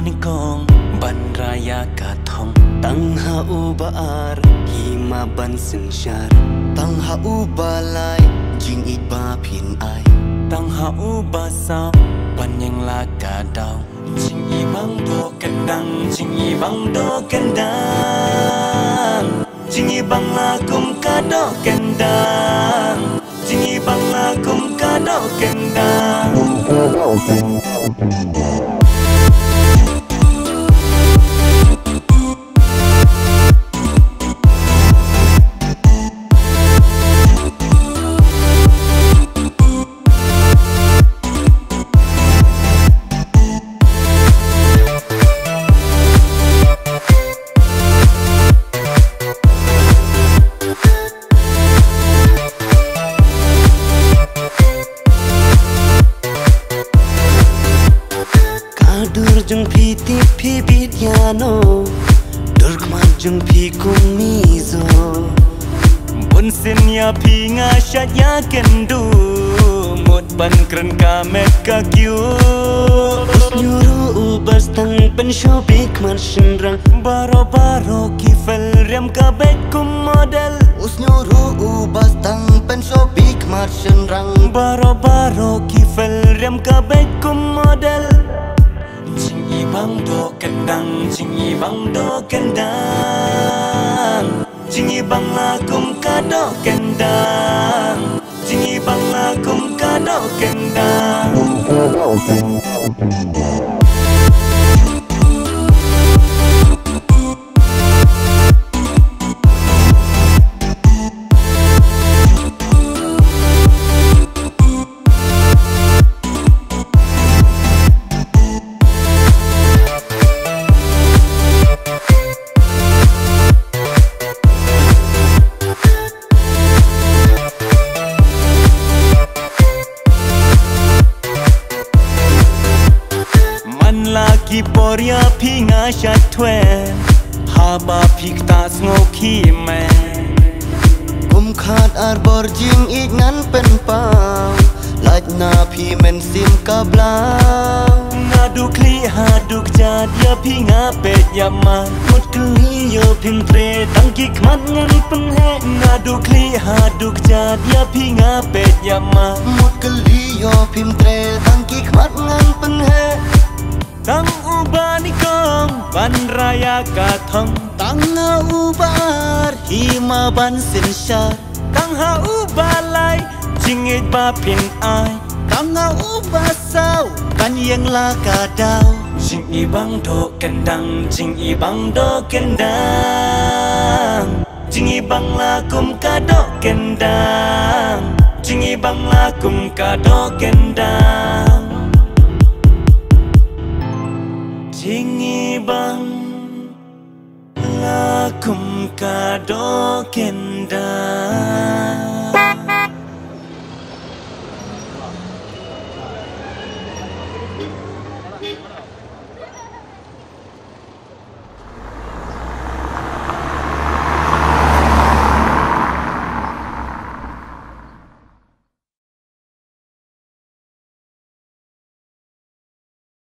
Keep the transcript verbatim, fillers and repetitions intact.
Nyngkong ban raya ka thong. Tang ha u ba ar, hi ma ban synshar. Tang ha u ba lai, jingïeit ba phin ai. Tang ha u ba saw, ban ïeng la ka daw. Jingibang doh kyndang, jingibang doh kyndang. Jingibang la kum ka doh kyndang. Jingibang la kum ka doh kyndang. Ka dur jong phi tip phi bit ïa no, dur khmat jong phi kum Mizo. Bun sien ïa phi nga shait ïa kynduh, mut ban kren ka met ka kiew. U sniewruh u ba sdang pynshoh beit khmat shynrang. Baroh baroh ki fel riam ka beit kum model. U sniewruh u ba sdang pynshoh beit khmat shynrang. Baroh baroh ki fel riam ka beit kum model. Jingibang doh kyndang, jingibang doh kyndang. Jingibang la kum ka doh kyndang. Jingibang la kum ka doh kyndang. Man la ki por ïa phi nga shait thwe, haba phi ktah sngew khim eh. Kum khat ar bor jingïeit ngan pynpaw, lait na phi mynsiem ka blang. Naduh khlieh haduh kjat ïa phi nga peit ïa ma. Mut kylli ïoh phim treh tang ki khmat ngan pynheh. Naduh khlieh haduh kjat ïa phi nga peit ïa ma. Mut kylli ïoh phim treh tang ki khmat ngan pynheh. Tang u ba nyngkong ban raya ka thong. Tang ha u ba ar hi ma ban synshar. Tang ha u ba lai jingïeit ba phin ai. Tang ha u ba saw ban ïeng la ka daw. Jingibang doh kyndang, jingibang doh kyndang. Jingibang la kum ka doh kyndang. Jingibang la kum ka doh kyndang. Jingibang la kum ka doh kyndang.